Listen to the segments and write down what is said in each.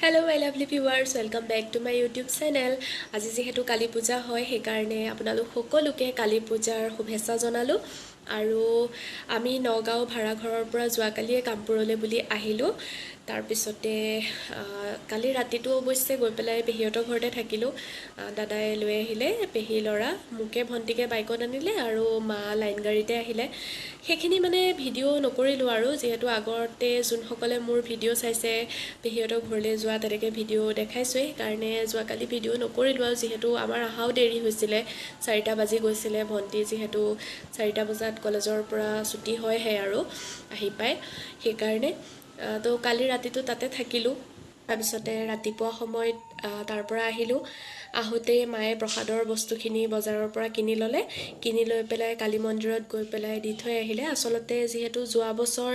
Hello my lovely viewers, welcome back to my YouTube channel. আজি যিহেতু কালী পূজা হয়, সেইকাৰণে আপোনালোক সকলোকে কালী পূজাৰ শুভেচ্ছা জনালোঁ। আৰু আমি নগাঁও ভাড়াঘৰৰ পৰা যোৱাকালিয়ে কামপুৰলৈ বুলি আহিলোঁ। তাৰপিছতে কালি ৰাতিটো অৱশ্যে গৈ পেলাই পেহীহঁতৰ ঘৰতে থাকিলোঁ। দাদাই লৈ আহিলে, পেহী ল'ৰা মোকে ভণ্টিকে বাইকত আনিলে আৰু মা লাইন গাড়ীতে আহিলে। সেইখিনি মানে ভিডিঅ' নকৰিলোঁ আৰু, যিহেতু আগতে যোনসকলে মোৰ ভিডিঅ' চাইছে পেহীহঁতৰ ঘৰলৈ যোৱা তেনেকৈ ভিডিঅ' দেখাইছোঁৱেই, সেইকাৰণে যোৱাকালি ভিডিঅ' নকৰিলোঁ আৰু। যিহেতু আমাৰ অহাও দেৰি হৈছিলে, 4টা বাজি গৈছিলে। ভণ্টি যিহেতু 4টা বজাত কলেজৰ পৰা ছুটি হয়হে আৰু আহি পায়, সেইকাৰণে তো কালি ৰাতিটো তাতে থাকিলোঁ। তাৰপিছতে ৰাতিপুৱা সময়ত তাৰ পৰা আহিলোঁ। আহোঁতেই মায়ে প্ৰসাদৰ বস্তুখিনি বজাৰৰ পৰা কিনি ল'লে। কিনি লৈ পেলাই কালী মন্দিৰত গৈ পেলাই দি থৈ আহিলে। আচলতে যিহেতু যোৱা বছৰ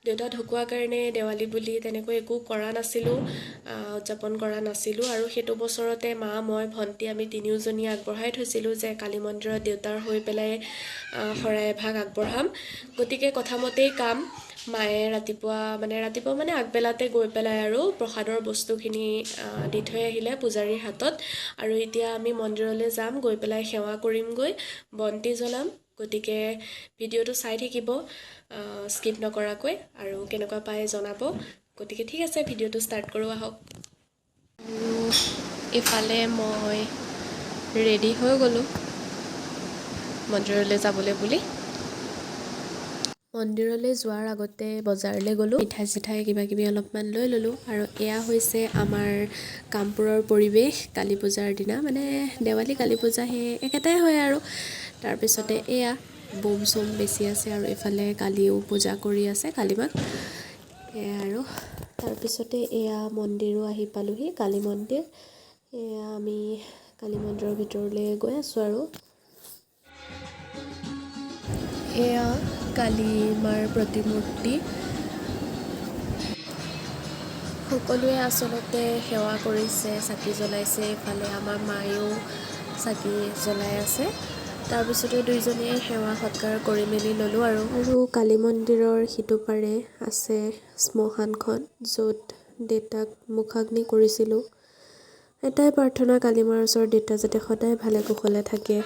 দেউতা ঢুকোৱাৰ কাৰণে দেৱালী বুলি তেনেকৈ একো কৰা নাছিলোঁ, উদযাপন কৰা নাছিলোঁ। আৰু সেইটো বছৰতে মা, মই, ভণ্টি আমি তিনিওজনী আগবঢ়াই থৈছিলোঁ যে কালী মন্দিৰত দেউতাৰ হৈ পেলাই শৰাই এভাগ আগবঢ়াম। গতিকে কথামতেই কাম, মায়ে ৰাতিপুৱা মানে আগবেলাতে গৈ পেলাই আৰু প্ৰসাদৰ বস্তুখিনি দি থৈ আহিলে পূজাৰীৰ হাতত। আৰু এতিয়া আমি মন্দিৰলৈ যাম, গৈ পেলাই সেৱা কৰিমগৈ, বন্তি জ্বলাম। গতিকে ভিডিঅ'টো চাই থাকিব স্কিপ নকৰাকৈ, আৰু কেনেকুৱা পায় জনাব। গতিকে ঠিক আছে, ভিডিঅ'টো ষ্টাৰ্ট কৰোঁ আহক। আৰু ইফালে মই ৰেডি হৈ গ'লোঁ মন্দিৰলৈ যাবলৈ বুলি। মন্দিৰলৈ যোৱাৰ আগতে বজাৰলৈ গ'লোঁ, মিঠাই চিঠাই কিবা কিবি অলপমান লৈ ল'লোঁ। আৰু এয়া হৈছে আমাৰ কামপুৰৰ পৰিৱেশ কালী পূজাৰ দিনা, মানে দেৱালী কালী পূজা সেই একেটাই হয় আৰু। তাৰপিছতে এয়া বোম চোম বেছি আছে আৰু এইফালে কালীও পূজা কৰি আছে কালীমাক, এয়া আৰু। তাৰপিছতে এয়া মন্দিৰো আহি পালোহি, কালী মন্দিৰ। এয়া আমি কালী মন্দিৰৰ ভিতৰলৈ গৈ আছোঁ। আৰু এয়া কালী মাৰ প্ৰতিমূৰ্তি। সকলোৱে আচলতে সেৱা কৰিছে, চাকি জ্বলাইছে। ইফালে আমাৰ মায়েও চাকি জ্বলাই আছে। তাৰপিছতে দুইজনীয়ে সেৱা সৎকাৰ কৰি মেলি ল'লোঁ। আৰু কালী মন্দিৰৰ সিটো পাৰে আছে শ্মশানখন, য'ত দেউতাক মুখাগ্নি কৰিছিলোঁ। এটাই প্ৰাৰ্থনা কালী মাৰ ওচৰত, দেউতা যাতে সদায় ভালে কুশলে থাকে।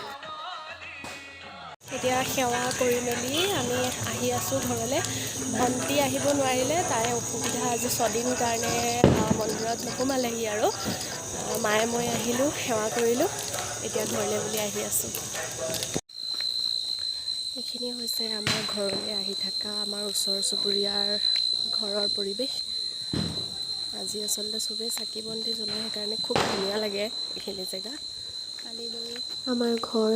এতিয়া সেৱা কৰি মেলি আমি আহি আছোঁ ঘৰলৈ। ভণ্টি আহিব নোৱাৰিলে, তাই অসুবিধা, আজি ছদিন কাৰণে মন্দিৰত নোসোমালেহি। আৰু মায়ে মই আহিলোঁ, সেৱা কৰিলোঁ, এতিয়া ঘৰলৈ বুলি আহি আছোঁ। এইখিনি হৈছে আমাৰ ঘৰলৈ আহি থকা আমাৰ ওচৰ চুবুৰীয়াৰ ঘৰৰ পৰিৱেশ। আজি আচলতে চবেই চাকি বন্তি জ্বলাই, সেইকাৰণে খুব ধুনীয়া লাগে এইখিনি জেগা। আমাৰ ঘৰ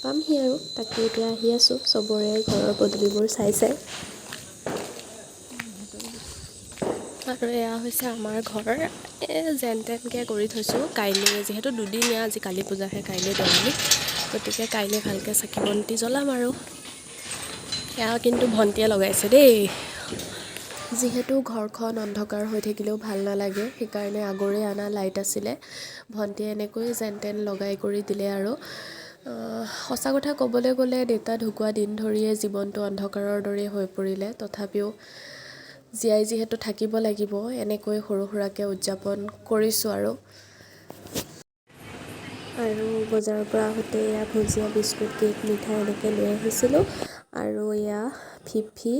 পামহি আৰু, তাকে এতিয়া আহি আছোঁ চবৰে ঘৰৰ পদূলিবোৰ চাই চাই। আৰু এয়া হৈছে আমাৰ ঘৰ। এই যেন তেনকৈ কৰি থৈছোঁ। কাইলৈ যিহেতু দুদিনীয়া, আজি কালী পূজাহে, কাইলৈ দেৱালী, গতিকে কাইলৈ ভালকৈ চাকি বন্তি জ্বলাম। আৰু এয়া কিন্তু ভণ্টিয়ে লগাইছে দেই। যিহেতু ঘৰখন অন্ধকাৰ হৈ থাকিলেও ভাল নালাগে, সেইকাৰণে আগৰে অনা লাইট আছিলে, ভণ্টিয়ে এনেকৈয়ে যেন তেন লগাই কৰি দিলে। আৰু সঁচা কথা ক'বলৈ গ'লে দেউতা ঢুকোৱা দিন ধৰিয়ে জীৱনটো অন্ধকাৰৰ দৰেই হৈ পৰিলে। তথাপিও জীয়াই যিহেতু থাকিব লাগিব, এনেকৈ সৰু সুৰাকৈ উদযাপন কৰিছোঁ। আৰু বজাৰৰ পৰা আহোঁতে এয়া ভুজিয়া, বিস্কুট, কেক, মিঠাই এনেকৈ লৈ আহিছিলোঁ। আৰু এয়া ফিফি,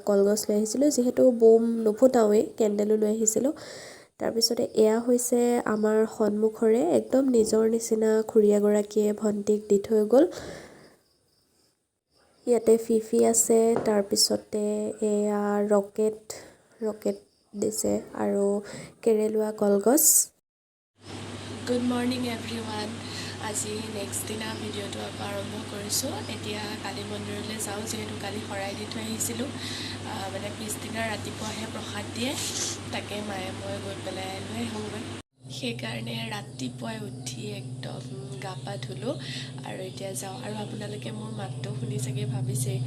কলগছ লৈ আহিছিলোঁ, যিহেতু বোম নুফুটাওৱেই, কেণ্ডেলো লৈ আহিছিলোঁ। তাৰপিছতে এয়া হৈছে আমাৰ সন্মুখৰে একদম নিজৰ নিচিনা খুৰী এগৰাকীয়ে ভণ্টিক দি থৈ গ'ল। ইয়াতে ফিফি আছে, তাৰপিছতে এয়া ৰকেট ৰকেট দিছে আৰু কেৰেলুৱা কলগছ। Good morning everyone. আজি নেক্সট দিনা ভিডিঅ'টো আকৌ আৰম্ভ কৰিছোঁ। এতিয়া কালী মন্দিৰলৈ যাওঁ, যিহেতু কালি শৰাই দি থৈ আহিছিলোঁ, মানে পিছদিনা ৰাতিপুৱাহে প্ৰসাদ দিয়ে। তাকে মায়ে মই গৈ পেলাই লৈ আহোঁগৈ। সেইকাৰণে ৰাতিপুৱাই উঠি একদম গা পা ধুলোঁ আৰু এতিয়া যাওঁ। আৰু আপোনালোকে মোৰ মাতটো শুনি চাগে ভাবিছেই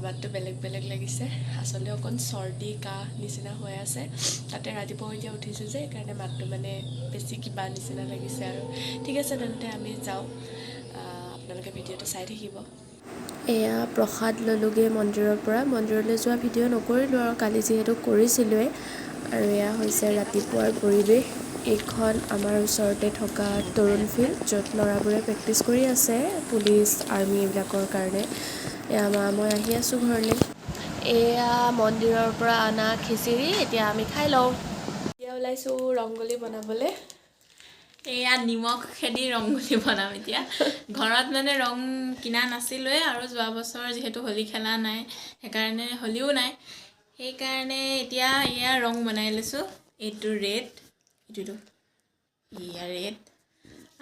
মাতটো বেলেগ বেলেগ লাগিছে। আচলতে অকণ চৰ্দি কাহ নিচিনা হৈ আছে, তাতে ৰাতিপুৱা এতিয়া উঠিছোঁ যে, সেইকাৰণে মাতটো মানে বেছি কিবা নিচিনা লাগিছে। আৰু ঠিক আছে, তেন্তে আমি যাওঁ, আপোনালোকে ভিডিঅ'টো চাই থাকিব। এয়া প্ৰসাদ ল'লোগৈ মন্দিৰৰ পৰা। মন্দিৰলৈ যোৱা ভিডিঅ' নকৰিলোঁ আৰু, কালি যিহেতু কৰিছিলোঁৱেই। আৰু এয়া হৈছে ৰাতিপুৱাৰ পৰিৱেশ। এইখন আমাৰ ওচৰতে থকা তৰুণ ফিল্ড, য'ত ল'ৰাবোৰে প্ৰেক্টিচ কৰি আছে পুলিচ, আৰ্মি এইবিলাকৰ কাৰণে। এয়া মা মই আহি আছোঁ ঘৰলৈ। এয়া মন্দিৰৰ পৰা অনা খিচিৰি, এতিয়া আমি খাই লওঁ। এতিয়া ওলাইছোঁ ৰংগোলী বনাবলৈ। এয়া নিমখ খেদি ৰংগোলী বনাম এতিয়া। ঘৰত মানে ৰং কিনা নাছিলোৱে আৰু যোৱা বছৰ যিহেতু হোলী খেলা নাই, সেইকাৰণে হোলীও নাই, সেইকাৰণে এতিয়া এয়া ৰং বনাই লৈছোঁ। এইটো ৰেড, এইটোতো এয়া ৰেড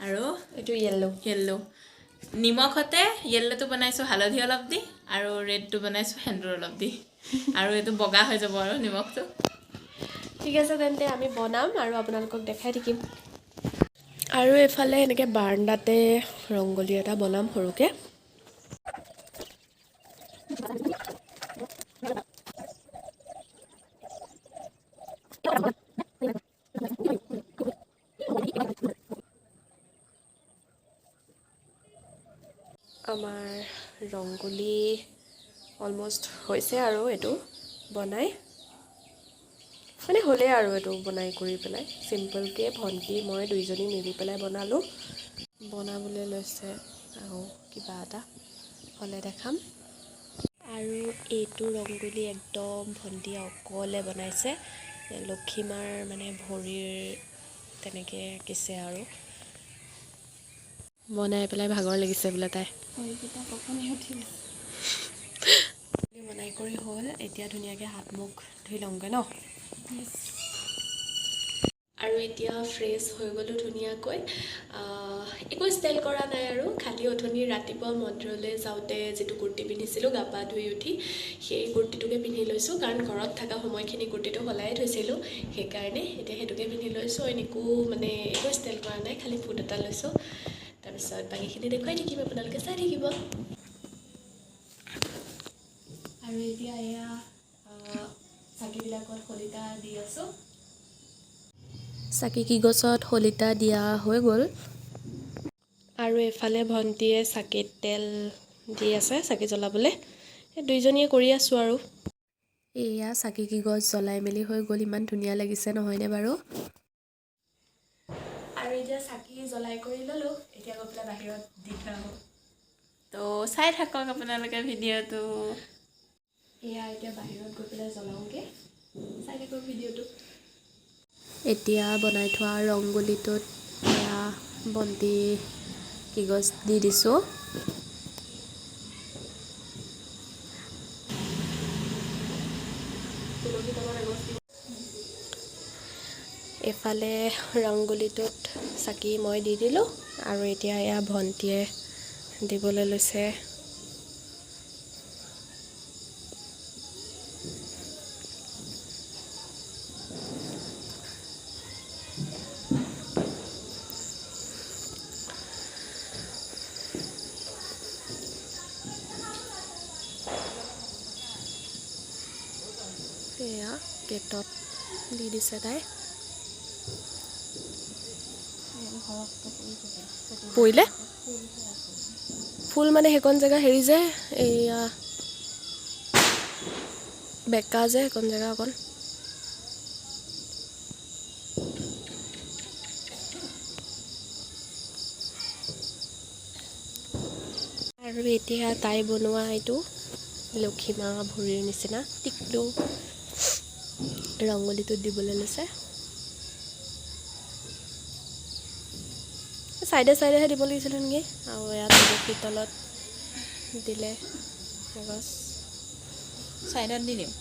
আৰু এইটো য়েল্ল'। য়েল্ল'। নিমখতে য়েল্ল'টো বনাইছোঁ হালধি অলপ দি, আৰু ৰেডটো বনাইছোঁ সেন্দুৰ অলপ দি, আৰু এইটো বগা হৈ যাব আৰু নিমখটো। ঠিক আছে, তেন্তে আমি বনাম আৰু আপোনালোকক দেখাই থাকিম। আৰু এইফালে এনেকৈ বাৰাণ্ডাতে ৰংগোলী এটা বনাম সৰুকৈ। আমাৰ ৰংগোলী অলমষ্ট হৈছে আৰু এইটো বনাই মানে হ'লেই আৰু এইটো বনাই কৰি পেলাই চিম্পলকৈ ভণ্টি মই দুইজনী মিলি পেলাই বনালোঁ। বনাবলৈ লৈছে আৰু কিবা এটা হ'লে দেখাম। আৰু এইটো ৰংগোলী একদম ভণ্টিয়ে অকলে বনাইছে, লক্ষীমাৰ মানে ভৰিৰ তেনেকৈ আঁকিছে আৰু বনাই পেলাই ভাগৰ লাগিছে বোলে তাই। বনাই কৰি হ'ল, এতিয়া ধুনীয়াকৈ হাত মুখ ধুই লওঁগৈ ন। আৰু এতিয়া ফ্ৰেছ হৈ গ'লোঁ ধুনীয়াকৈ, একো ষ্টাইল কৰা নাই আৰু খালি অথনি ৰাতিপুৱা মন্দিৰলৈ যাওঁতে যিটো কুৰ্তি পিন্ধিছিলোঁ গা পা ধুই উঠি সেই কুৰ্তিটোকে পিন্ধি লৈছোঁ, কাৰণ ঘৰত থকা সময়খিনি কুৰ্তিটো সলাই থৈছিলোঁ, সেইকাৰণে এতিয়া সেইটোকে পিন্ধি লৈছোঁ। একো মানে একো ষ্টাইল কৰা নাই, খালি ফুট এটা লৈছোঁ। তাৰপিছত বাকীখিনি দেখুৱাই থাকিম, আপোনালোকে চাই থাকিব। আৰু এতিয়া এয়া চাকিবিলাকত শলিতা দি আছোঁ। চাকি কি গছত শলিতা দিয়া হৈ গ'ল। আৰু এইফালে ভণ্টিয়ে চাকিত তেল দি আছে চাকি জ্বলাবলৈ, দুইজনীয়ে কৰি আছোঁ আৰু। এয়া চাকি কি গছ জ্বলাই মেলি হৈ গ'ল, ইমান ধুনীয়া লাগিছে নহয়নে বাৰু? আৰু এতিয়া চাকি জ্বলাই কৰি ল'লোঁ, এতিয়া গৈ পেলাই বাহিৰত দি থৈ আহোঁ। তো চাই থাকক আপোনালোকে ভিডিঅ'টো। এয়া এতিয়া বাহিৰত গৈ পেলাই জ্বলাওঁগৈ, চাই থাকক ভিডিঅ'টো। এতিয়া বনাই থোৱা ৰংগোলীটোত এয়া বন্তি কি গছ দি দিছোঁ। এইফালে ৰংগোলীটোত চাকি মই দি দিলোঁ আৰু এতিয়া এয়া ভণ্টিয়ে দিবলৈ লৈছে। এয়া গেটত দি দিছে তাই। পৰিলে ফুল মানে সেইকণ জেগা হেৰি যে এইয়া বেকা যে সেইকণ জেগা অকণ। আৰু এতিয়া তাই বনোৱা এইটো লক্ষীমা ভৰিৰ নিচিনা টিকলু ৰংগোলীটোত দিবলৈ লৈছে। চাইডে চাইডেহে দিব লাগিছিলে নেকি। আৰু ইয়াত তুলসীৰ তলত দিলে এগছ, চাইডত দি দিম।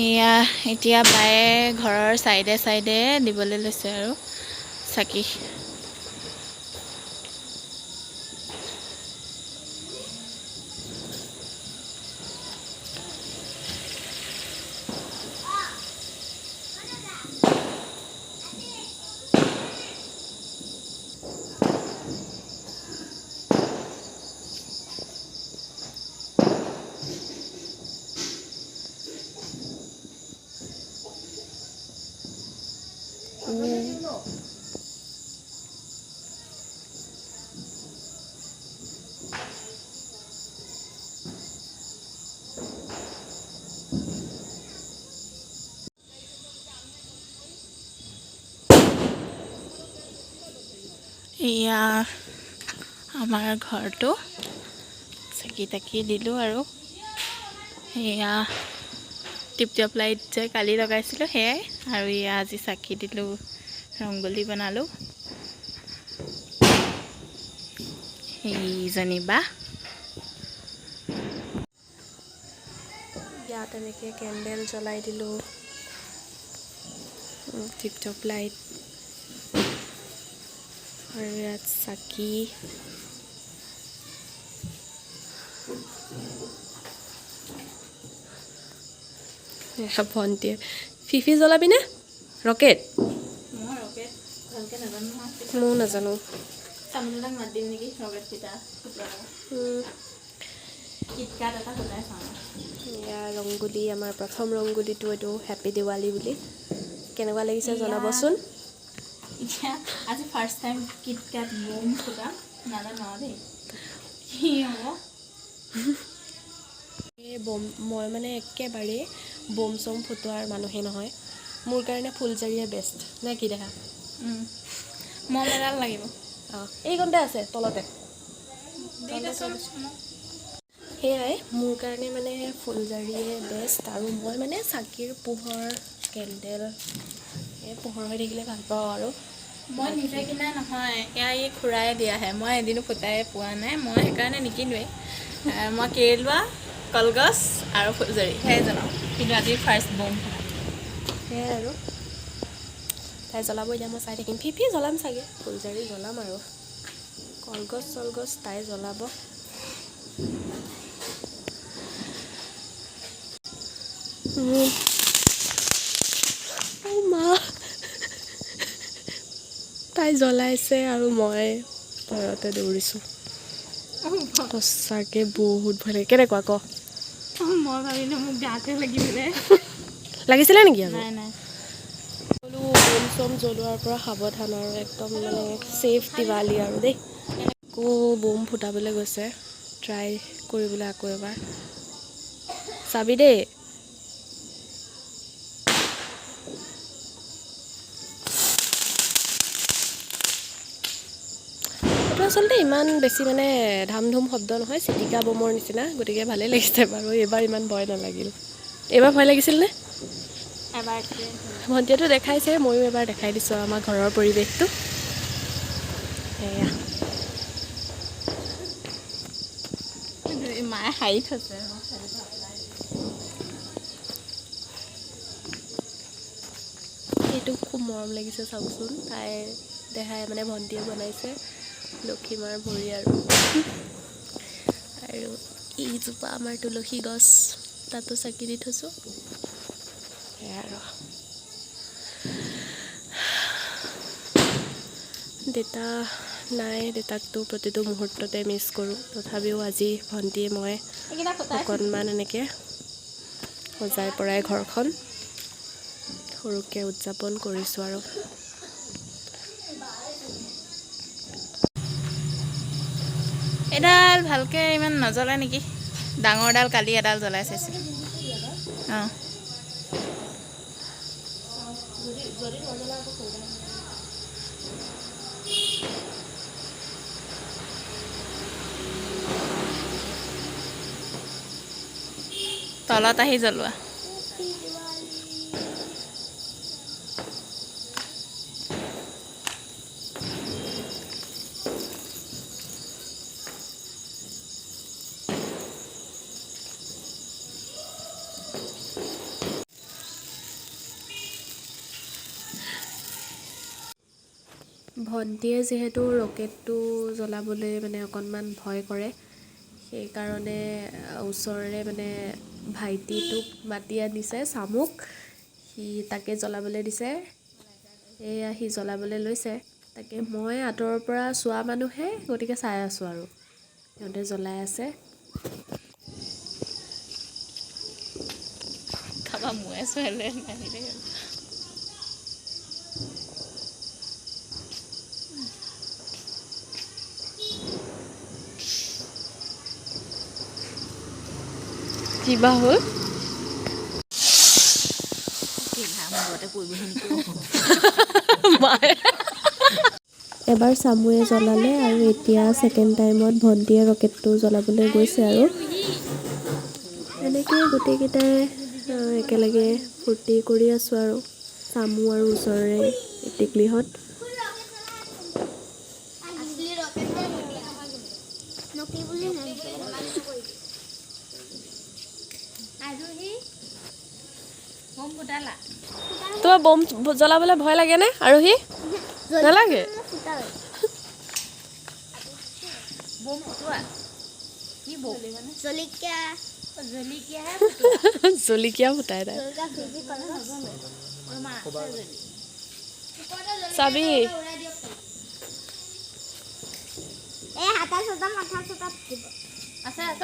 এয়া এতিয়া বায়ে ঘৰৰ চাইডে চাইডে দিবলৈ লৈছে আৰু চাকি। এয়া আমাৰ ঘৰটো, চাকি তাকি দিলোঁ আৰু এয়া টিপ টপ লাইট যে কালি লগাইছিলোঁ সেয়াই, আৰু এয়া আজি চাকি দিলোঁ, ৰংগোলী বনালোঁ। এইজনী বা ইয়াত এনেকৈ কেণ্ডেল জ্বলাই দিলোঁ, টিপ টপ লাইট, আৰু ইয়াত চাকি। এয়া ভণ্টিয়ে ফিফি জ্বলাবিনে ৰকেট? মই ৰকেট ভালকৈ নাজানো নহয়। ময়ো নাজানো। চামুদাক মাত দিম নেকি ৰকেট পিঠা। কিটকাট এটা সজাই চাওঁ। এয়া ৰংগোলী, আমাৰ প্ৰথম ৰংগোলীটো এইটো, হেপী দিৱালী বুলি। কেনেকুৱা লাগিছে জনাবচোন। এতিয়া আজি ফাৰ্ষ্ট টাইম কিটকাট বম ফুটাম, নাজানো আৰু দেই কি হ'ব। এই বম মই মানে একেবাৰেই বম চম ফুটোৱাৰ মানুহে নহয়, মোৰ কাৰণে ফুলজাৰিয়ে বেষ্ট নে কি দেখা? মম এডাল লাগিব। অঁ, এইকণতে আছে তলতে। দি দেচোন। সেয়াই মোৰ কাৰণে মানে ফুলজাৰিয়ে বেষ্ট, আৰু মই মানে চাকিৰ পোহৰ, কেণ্ডেল, এই পোহৰ হৈ থাকিলে ভাল পাওঁ আৰু। মই নিজে কিনা নহয়, এয়া এই খুৰাই দিয়াহে, মই এদিনো ফুটাই পোৱা নাই, মই সেইকাৰণে নিকিনোৱেই। মই কেৰেলোৱা, কলগছ আৰু ফুলজাৰি সেয়াই জনাওঁ, কিন্তু আজি ফাৰ্ষ্ট বম ফুটাম। সেয়াই আৰু তাই জ্বলাব, এতিয়া মই চাই থাকিম। ফিফি জ্বলাম চাগে, ফুলজাৰি জ্বলাম আৰু কলগছ চলগছ তাই জ্বলাব। অ' মা, তাই জ্বলাইছে আৰু মই ভয়তে দৌৰিছোঁ। সঁচাকৈ বহুত ভয় লাগে। কেনেকুৱা ক? মই ভাবিলোঁ মোক গাতে লাগিছিলে। লাগিছিলে নেকি আকৌ? নাই নাই। বোলো বম চম জ্বলোৱাৰ পৰা সাৱধান আৰু একদম মানে ছেফ দিৱালী আৰু দেই। আকৌ বম ফুটাবলৈ গৈছে, ট্ৰাই কৰিবলৈ আকৌ এবাৰ চাবি দেই। এইটো আচলতে ইমান বেছি মানে ধাম ধুম শব্দ নহয়, চিটিকা বমৰ নিচিনা, গতিকে ভালেই লাগিছে বাৰু। এইবাৰ ইমান ভয় নালাগিল। এইবাৰ ভয় লাগিছিল নে? এবাৰ। ভণ্টিয়েতো দেখাইছে, ময়ো এবাৰ দেখাই দিছোঁ আমাৰ ঘৰৰ পৰিৱেশটো। এয়া মায়ে সাৰি থৈছে। এইটো খুব মৰম লাগিছে, চাওকচোন। তাই দেহাই মানে ভণ্টিয়ে বনাইছে লক্ষীমাৰ ভৰি। আৰু আৰু এইজোপা আমাৰ তুলসী গছ, তাতো চাকি দি থৈছোঁ। সেয়া আৰু দেউতা নাই, দেউতাকতো প্ৰতিটো মুহূৰ্ততে মিছ কৰোঁ, তথাপিও আজি ভণ্টিয়ে মই এইকেইটা ফুটাই অকণমান এনেকৈ সজাই পৰাই ঘৰখন সৰুকৈ উদযাপন কৰিছোঁ আৰু। এডাল ভালকৈ ইমান নজ্বলে নেকি? ডাঙৰডাল কালি এডাল জ্বলাই চাইছিলোঁ। অঁ, তলত আহি জ্বলোৱা। ভণ্টিয়ে যিহেতু ৰকেটটো জ্বলাবলৈ মানে অকণমান ভয় কৰে, সেইকাৰণে ওচৰৰে মানে ভাইটিটোক মাতি আনিছে, চামুক, সি তাকে জ্বলাবলৈ দিছে। এয়া সি জ্বলাবলৈ লৈছে, তাকে মই আঁতৰৰ পৰা চোৱা মানুহে, গতিকে চাই আছোঁ আৰু সিহঁতে জ্বলাই আছে। খাবা মোৰে চোৱালে নাহিলে। কিবা হ'ল? মূৰতে পৰিবহি নেকি? মায়ে এবাৰ চামুৱে জ্বলালে আৰু এতিয়া ছেকেণ্ড টাইমত ভণ্টিয়ে ৰকেটটো জ্বলাবলৈ গৈছে আৰু এনেকৈয়ে গোটেইকেইটাই একেলগে ফূৰ্তি কৰি আছোঁ আৰু চামু আৰু ওচৰৰে টিকলিহঁত। তোমাৰ বম জ্বলাবলৈ ভয় লাগেনে আৰোহী? নালাগে। জলকীয়া ফুটাই তাই। চাবি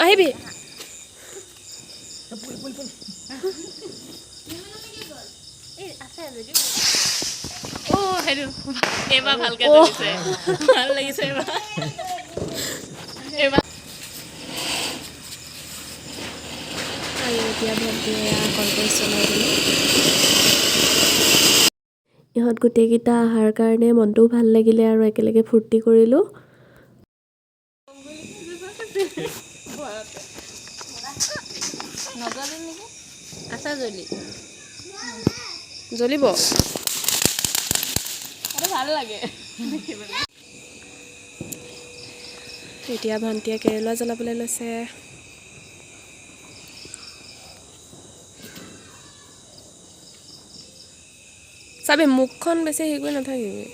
আহিবি। আৰু এতিয়া ভণ্টিয়ে কলগছ জ্বলাই দিলে। ইহঁত গোটেইকেইটা অহাৰ কাৰণে মনটোও ভাল লাগিলে আৰু একেলগে ফূৰ্তি কৰিলোঁ। জ্বলিব ভাল লাগে। এতিয়া ভণ্টিয়ে কেৰেলা জ্বলাবলৈ লৈছে। চাবি মুখখন বেছি হেৰি কৰি নাথাকিবি।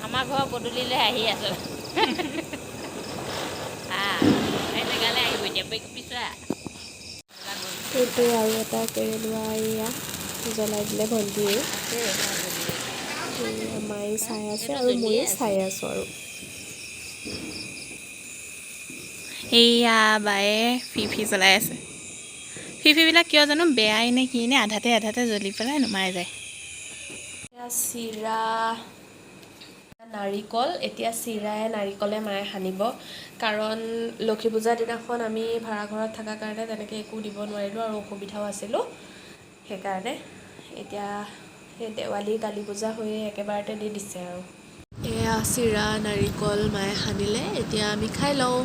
আমাৰ ঘৰ পদূলিলৈ আহি আছো। এই জেগালৈ আহিব এতিয়া পিছুৱা। এইটো আৰু এটা কেৰেলোৱা এয়া জ্বলাই দিলে ভণ্টিয়ে। মায়েও চাই আছে আৰু ময়ো চাই আছোঁ আৰু। এইয়া বায়ে ফিফি জ্বলাই আছে। ফিফিবিলাক কিয় জানো বেয়াই নে কি নে আধাতে আধাতে জ্বলি পেলাই নুমাই যায়। চিৰা নাৰিকল এতিয়া চিৰাই নাৰিকলে মায়ে সানিব, কাৰণ লক্ষী পূজাৰ দিনাখন আমি ভাড়াঘৰত থকাৰ কাৰণে তেনেকৈ একো দিব নোৱাৰিলোঁ আৰু অসুবিধাও আছিলোঁ, সেইকাৰণে এতিয়া সেই দেৱালী কালী পূজা হৈয়ে একেবাৰতে দি দিছে আৰু। এয়া চিৰা নাৰিকল মায়ে সানিলে, এতিয়া আমি খাই লওঁ।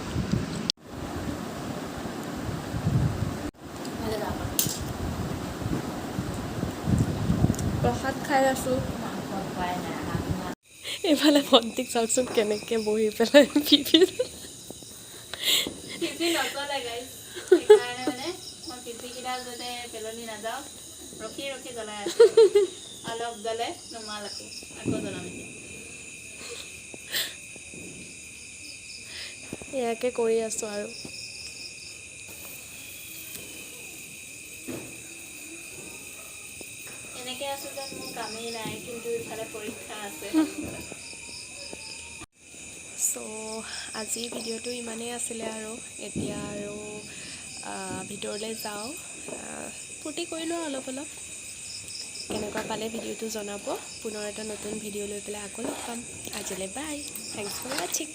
প্ৰসাদ খাই আছোঁ। এইফালে ভণ্টিক চাওকচোন কেনেকৈ বহি পেলাই ফিফি ফিফি নজ্বলে গাইজ, সেইকাৰণে মানে মই ফিফিকেইটা যাতে পেলনি নাযাওক ৰখি ৰখি জ্বলাই আছোঁ। অলপ জ্বলে নুমাল আকৌ আকৌ জ্বলাম এতিয়া। ইয়াকে কৰি আছোঁ আৰু। এনেকৈ আছোঁ যেন মোৰ কামেই নাই, কিন্তু ইফালে পৰীক্ষা আছে। চ' আজি ভিডিঅ'টো ইমানেই আছিলে আৰু এতিয়া আৰু ভিতৰলৈ যাওঁ। ফূৰ্তি কৰিলোঁ অলপ অলপ। কেনেকুৱা পালে ভিডিঅ'টো জনাব। পুনৰ এটা নতুন ভিডিঅ' লৈ পেলাই আকৌ লগ পাম। আজিলৈ বাই, thanks for ৱাচিং।